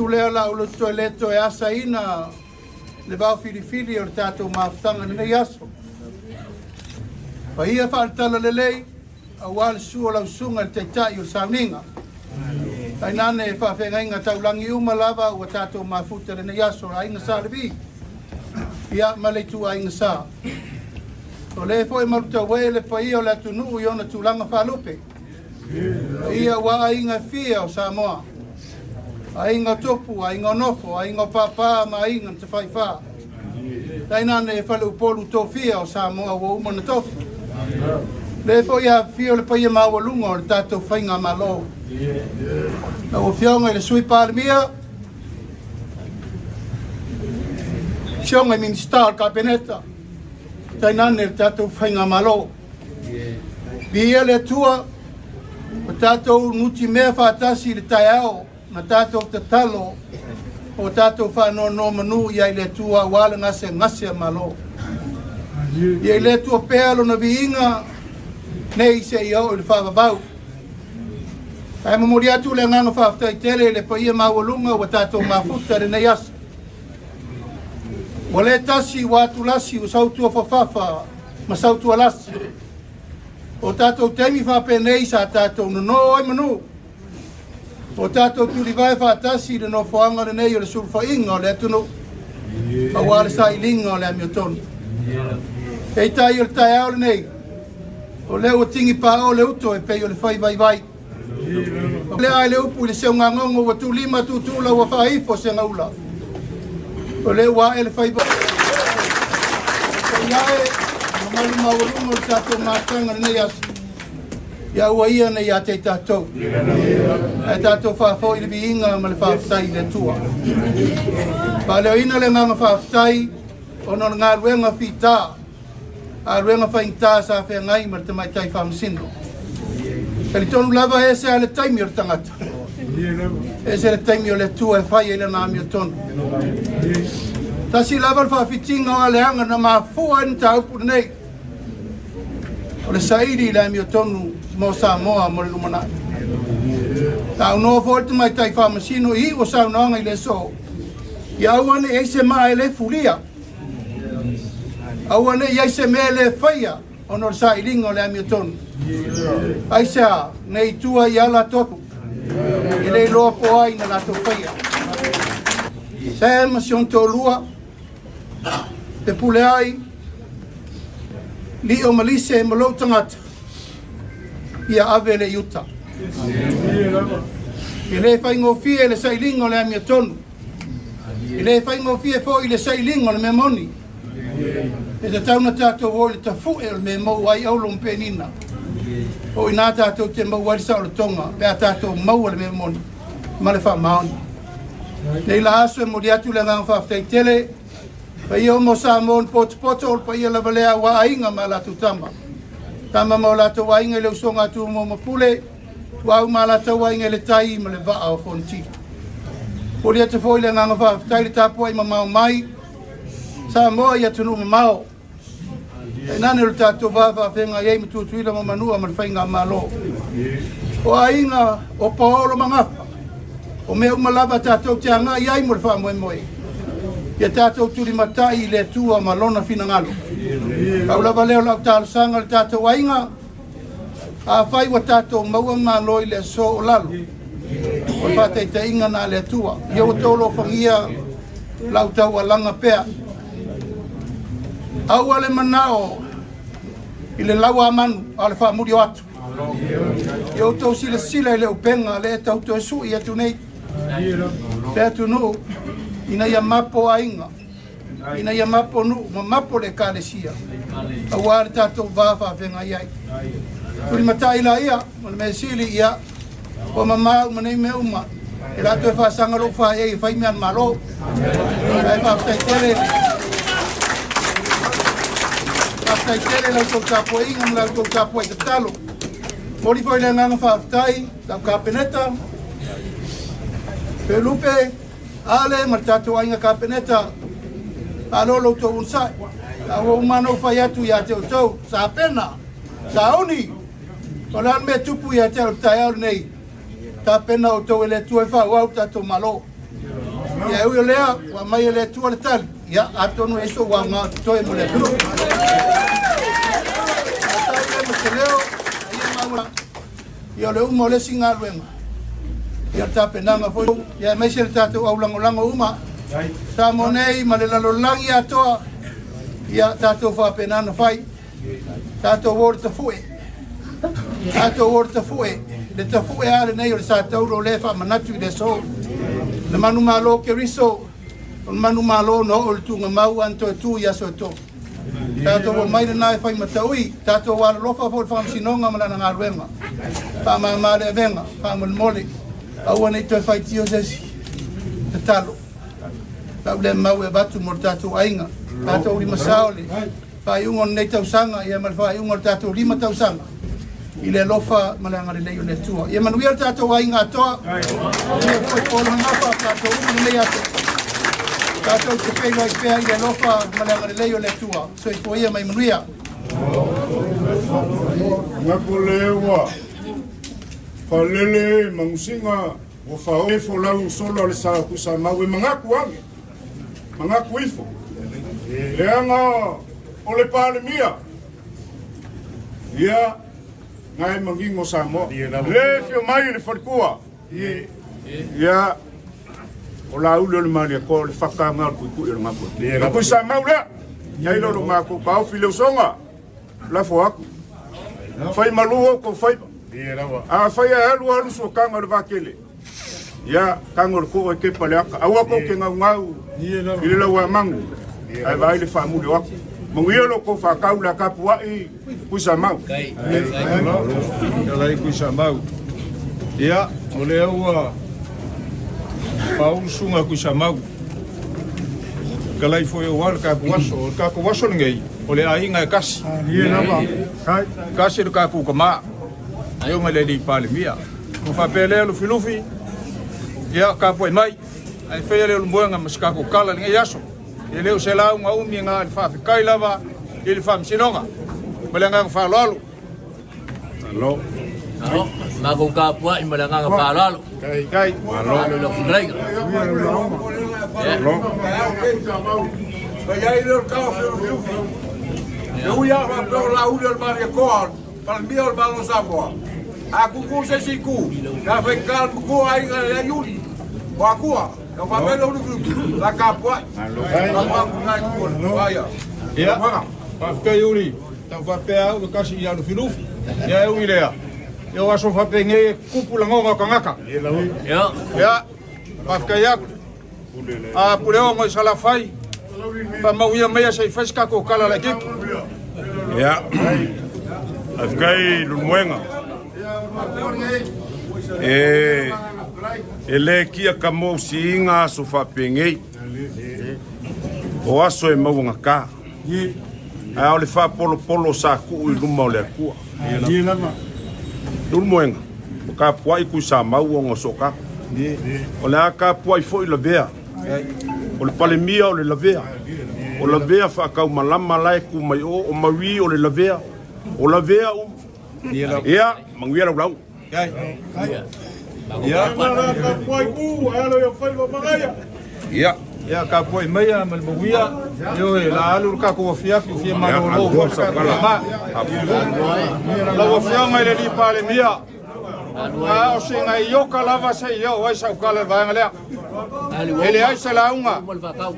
Manatu lea o le a ou loto e le toe asaina le vaofilifili o le tatou mafutaga i lenei aso. Paia faale-talalelei aua le susu o lau susuga i le Taitai o le Sauniga. Tainane faafeagaiga taulagi uma lava ua tatou mafuta i lenei aso, le Aiga Sa Levi, ia ma le ituaiga Sa. O le foi malutauē le paia o le atunuu i ona tulaga faalupe. Paia ua aiga e fia o Samoa, aiga o tupu, aiga o nofo, aiga o pāpā ma aiga na tafaifa. Tainane e faleupolu tofia o Samoa ua uma ona tofi. Le foi afifio le paia maualuga o le tatou faigamalo. Lau Afioga i le Sui Palemia, Afioga i Minisita o le Kapeneta, tainane le tatou faigamalo. Viia le Atua, ua tatou nutimea faatasi i le taeao na tatou tatalo o tatou faanonomanu i ai le Atua aua le gasegase a Malo. Ia i le Atua pea lona viiga nei seia oo i le faavavau. Ae momoli atu le agaga faafetai tele i le paia maualuga ua tatou mafuta i lenei aso. Ua le tasi ua atulasi ua sautua fafafa ma sautua lasi. O tatou taimi faapenei sa tatou nono ai manu. O tatou tulivae faatasi i le nofoaga lenei o le sulufaiga o le atunuu, aua le sailiga o le amiotonu. Peitai o le taeao lenei, o lea ua tigi paao le uto e pei o le fai vaivai. O lea ai le upu i le seugagogo ua tulima tuutula ua faaifo segaula. O lea ua ae le faiva. O iae, mamalu maualuga o le tatou mafutaga lenei aso. Ia aua ia nei ia te i tatou. Ae tatou faafoi le viiga ma le faafetai i le Atua. Faaleoina le agaga faafetai ona o le galuega fita, galuega faigata sa feagai ma le tamaitai faamasino. Talitonu lava e ese lava le taimi o le tagata, ese le taimi o le Atua e fai ai lana amiotonu. Tasi lava le faafitiga o aleaga na mafua ai le mataupu lenei, o le saili i le amiotonu mo Samoa mo le lumanai. Saunoa foi le tamaitai faamasino i iu o saunoaga i le aso, ia aua ne i ai se maa e le fulia, aua ne i ai se mea e le faia ona o le sailiga o le amiotonu. Aisea, ne i tua i ala toto, e le iloa po o ai na latou faia. Sam ma si ona toalua, e pule ai, lio ma lise ma lou tagata, ia ave le i uta. E le faigofie le sailiga o le amiotonu. E le faigofie foi le sailiga o le mea moni. E tatau na tatou o i le tafue o le mea e maua ai auro ma penina. O i ina tatou te maua ai le saolotoga pe a tatou maua le mea moni ma le faamaoni. Nei la aso e momoli atu le agaga faafetai tele paia uma o Samoa na potopoto, o le paia lava lea aua aiga ma a latou tama. Tama ma o latou aiga i le usoga a Tumua ma Pule, Tuau ma latou aiga i le tai ma le vaa o Fonoti. Momoli atu foi le agaga faafetai i le tapuai mamao mai Samoa i atunuu mamao. Tainane o le tatou va faafeagai ai ma Tutuila ma Manua ma le Faigamalo. O aiga o Paolo ma Gafa, o mea uma lava tatou te agai ai mo le faamoemoe. Ia tatou tulimatai i le Atua ma Lona finagalo. Pau lava lea o lau talosaga i le tatou aiga, afai ua tatou maua malo i le aso o lalo, o le faataitaiga na a le Atua. Ia ua outou alofagia lau taualaga pea. Aua le manao i le lauamanu, a o le faamuli o atu. Ia outou silasila i le upega lea e tau toe sui atu nei le atunuu ina ia mapo aiga, ina ia mapo nuu ma mapo le ekalesia aua le tatou va faafeagai ai. Tulimatai laia ma le mea sili ia ua mama uma nei mea uma e la toe faasaga lou faaei e fai mea a le Malo. Ae faafetai tele, faafetai tele la outou tapuaiga ma la outou tapuai tatalo. Momoli foi le agaga faafetai lau Kapeneta, Felupe, Ale ma le tatou aiga Kapeneta, malo lo outou onosai. A ua uma ona ou fai atu ia te outou, Sapena, Sauni, o le a le mea tupu ia te au i le taeao lenei, tapena outou e le Atua e faaauau le tatou Malo. Ia e ui o lea, ua aumai e le Atua le tali, ia atonu e i ai sou aoga o totoe mo le atunuu. Tau lea ma se leo, ia maua ia o le uma o le isi galuega, ia le tapenaga foi, ia aemaise le tatou aulagolago uma, Samoa nei ma le lalolagi atoa, ia tatou faapena ona fai, tatou o le tafue, tatou o le tafue, le tafue a lenei o le sa taulo o lea e faamanatu i le aso. Le manumalo Keriso, o le manumalo na oo i le tugamau a na toe tu i aso e tolu. Tatou omai lena e fai mataui, tatou alolofa foi i le Faamasinoga ma lana galuega. Faamama le avega, faamolemole, aua ne i toe faitio se isi. Tatalo. Lau lea mau e avatu mo le tatou aiga, tatou limasao le faaiuga o lenei tausaga ia ma le faaiuga o le tatou 5 tausaga i le alofa ma le agalelei o le Atua. Ia manuia le tatou aiga atoa. Ia foi pologagafa tatou uma lenei aso. Tatou te feiloai pea i le alofa ma le agalelei o le Atua. Soifua ia mai manuia. Ngaku le ua falele mangusiga ua fao folau sola o le sa kusa mau e mangaku age mangaku ifo leaga o le Palemia ia ngai mangingo Samoa le fio mai le falikua ia o la ule o le maliakoa o le fakanga o le kuikui o le gaku le kuisa mau lea ia ilo lo mako paofi le usoga lafo aku fai malu o ko fai a fai e alu alu suakanga o le vakele ia kago le koo e kepa le aka aua ko ke gaugau i le lau amangu ae vaai le faamuli o aku manuia lo ko faakau le akapua'i kuisa mau. Talai kuisa mau. Ia, o lea ua paulu suga kuisa mau. Talai foi o le kaku aso. O le kaku aso lenei, o le aiga e kasi. Kasi le kaku kama. Ia ma le li Palemia. Mo faapea lea Lufilufi, ia kapuai mai. Ae faia le ulumoega ma se kaku kala lenei aso. E le o se lauga umi nga le faafetai lava i le Faamasinoga. Ma le agaga faaaloalo. Malo. Malo, makou tapuai ma le agaga faaaloalo. Kai. Malo i lau fetalaiga. Malo. Fai le o le tao felufilufi. E ui a faapea o lauli o le Malietoa, Palemia o le Malo o Samoa. A kuku se isi itu, sa faigata le matua aiga ia Iuli o Atua. E faapea le lufilufi, la tapuai. Tapuai na i tua, aia. Ia, faafetai Iuli. Tau faapea au le kasi ia Lufilufi. Ia e ui lea. Ia o aso faapenei e kupu lagona o tagata. Ia, Ia, faafetai atu. A Puleogo i Salafai, faamauia maia se i fai se tatou tala laitiiti. Ia, afekai lulumoega. E e le kia ka mo usiiga aso faapenei. O aso e mauagata. Ae o le faapolopolo o sa tuu i luma o le Atua. Lulumoega, o kapuai kui sa mau ona o sooka. O le a kapuai foi lavea. O le Palemia o le lavea. O lavea faakaumalama la e ku mai o, o maui o le lavea. O lavea uma. Ia, manuia lau lau. Ia, Ia. ia kapuai maia ma le mauia. Ioe, la alu le tatou afiafi fia malolo foi le tatou ma. Lau Afioga i le alii Palemia, a o se nai ioka lava se i oo ai sau tala i le vaega lea. alu E leai se lauga, uma le faatau.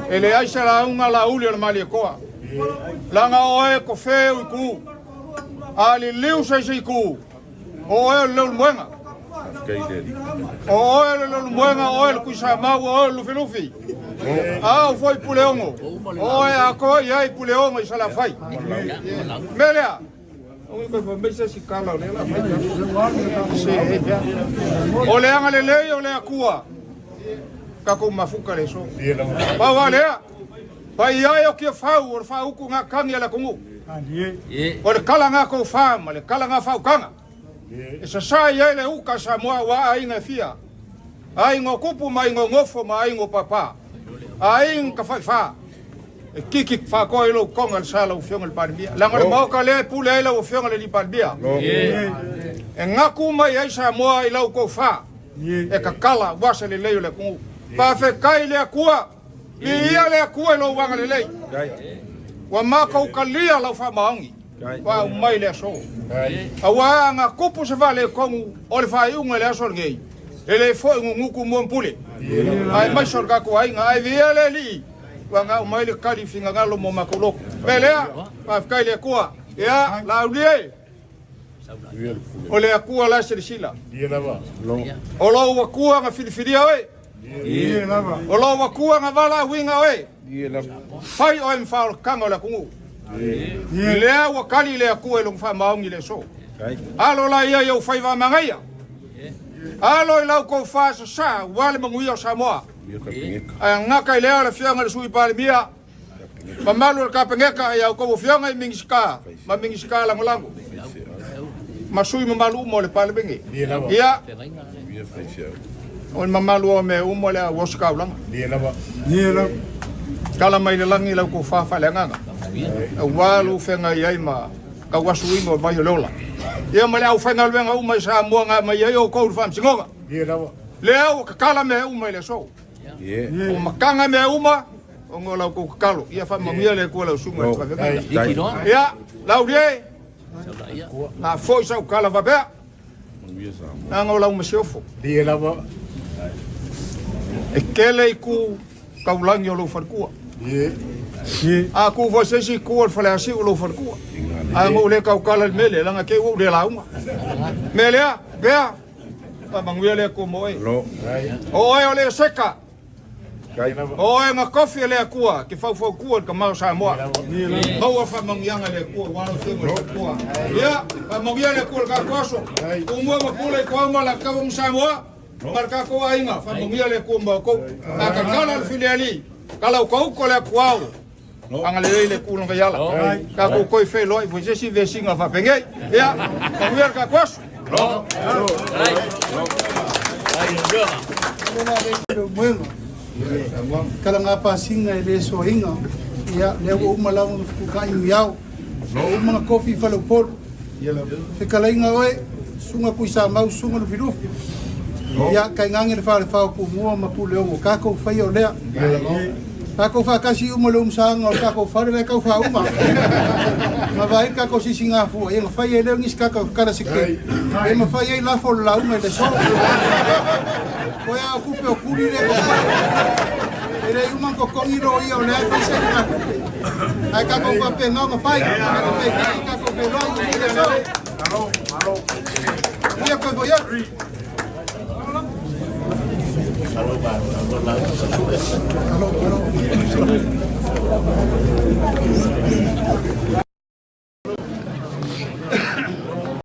e leai se lauga lauli o le Malietoa. Laga oe ko feu i ku, a liliu se isi i ku, o oe o le leulumoega. O oe o le leulumoega, o oe o le Tuisamau, o oe o le Lufilufi. A o foi Puleogo, o oe a atoa i ai Puleogo i Salafai. Mea lea, o le agalelei o le Atua, tatou mafuta le aso. Pau lava lea, pai ai o Tiafau o le faautu ngā tagi a le atunuu. O le kala ngā tofā ma le kala ngā faautaga. E sasā i ai le uta a Samoa aua aiga e fia. Aiga o tupu ma aiga o nofo ma aiga o papa. Aiga tafaifā. E kiki faatoa i lou toga le sa lau Afioga i le Palemia. Leaga o le Maota lea e pule ai lau Afioga i le alii Palemia. E gaku mai ai Samoa i lau tofa. E kakala aua se lelei o le atunuu. Faafetai i le Atua, viia le Atua i lou agalelei. Ua matou talia lau faamaoni ua aumai le aso. Aua ana tupu se faaletonu o le faaiuga i le aso lenei, e le foi nunutu mua ma pule, aemaise o le tatou aiga. Ae viia le Alii ua na aumai le tali i finagalo mo matou loto. O le mea lea, faafetai i le Atua. Ia, Laauli e, o le Atua la e silasila. O lou Atua na filifilia oe. O lou Atua na valaauina oe. Fai oe ma faaolataga o le atunuu. Lea ua tali le Atua i lona faamaoni i le aso. Alo laia i ou faiva a manaia. Alo i lau tofa sasa aua le manuia o Samoa. Ae gata i lea le afioga i le Sui Palemia, mamalu o le Kapeneta, ia outou afioga i Minisita ma Minisita Lagolago ma sui mamalu uma o le Palemene. Ia, o le mamalu o mea uma lea ua ositaulaga. Tala mai le lagi lau tofa faaleagaga, aua lou feagai ai ma tauasuina o le vai o le ola. Ia ma le aufaigaluega uma i Samoa na aumai ai outou i le faamasinoga. Lea ua tatala mea uma i le aso. Ua mataga mea uma ona o la outou tatalo. Ia faamanuia le Atua lau susuga i le faafeagaiga. Ia, Laulie, na foi sau tala faapea, leaga o lau masiofo. E tele itu taulagi o lou faletua. A tu foi se isi itu o le faleasiu o lou faletua. Ae na ou le tautala i le mea lea, leaga te i ua ou le lauga. Mea lea, pea, Faamanuia le Atua mo oe. O oe o le Eseka. O oe na tofi e le Atua ke faufautua i le tama o Samoa. Maua faamanuiaga e le Atua aua lau Afioga i le Faletua. Ia, faamanuia le Atua i le tatou aso. Tumua ma pule i Toauma le Ataua ma Samoa ma le tatou aiga. Faamanuia le Atua mo outou. A tatala le filialii, talautauto le atuao. Agalelei le Atua i lona ala. Tatou toe feiloai foi i se isi vesiga faapenei. Ia, manuia le tatou aso. Tala pasiga e le soaina. Ia, lea ua uma lau fetutai muniao. Ua uma na tofi i Faleupolu. Fetalaiga oe, Susuga Tuisamau, Susuga Lufilufi. Ia, tainane le falefa o Tumua ma Puleono, tatou faia o lea. Tatou faatasi uma le umusaga o le tatou fale la e tau faauma. Na vaai le tatou sisigafua, ia na fai ai lea o nisi tatou kala seke. E mafai ai lafo o le lauga i le aso. Koe a o tupe o kuli lea totoe. E le uma na totogi loia o lea e fai se tupe. Ae tatou faapena ona fai. Tatou fai tatou feiloai i le aso. Ia koe foi atu. Alo, alo.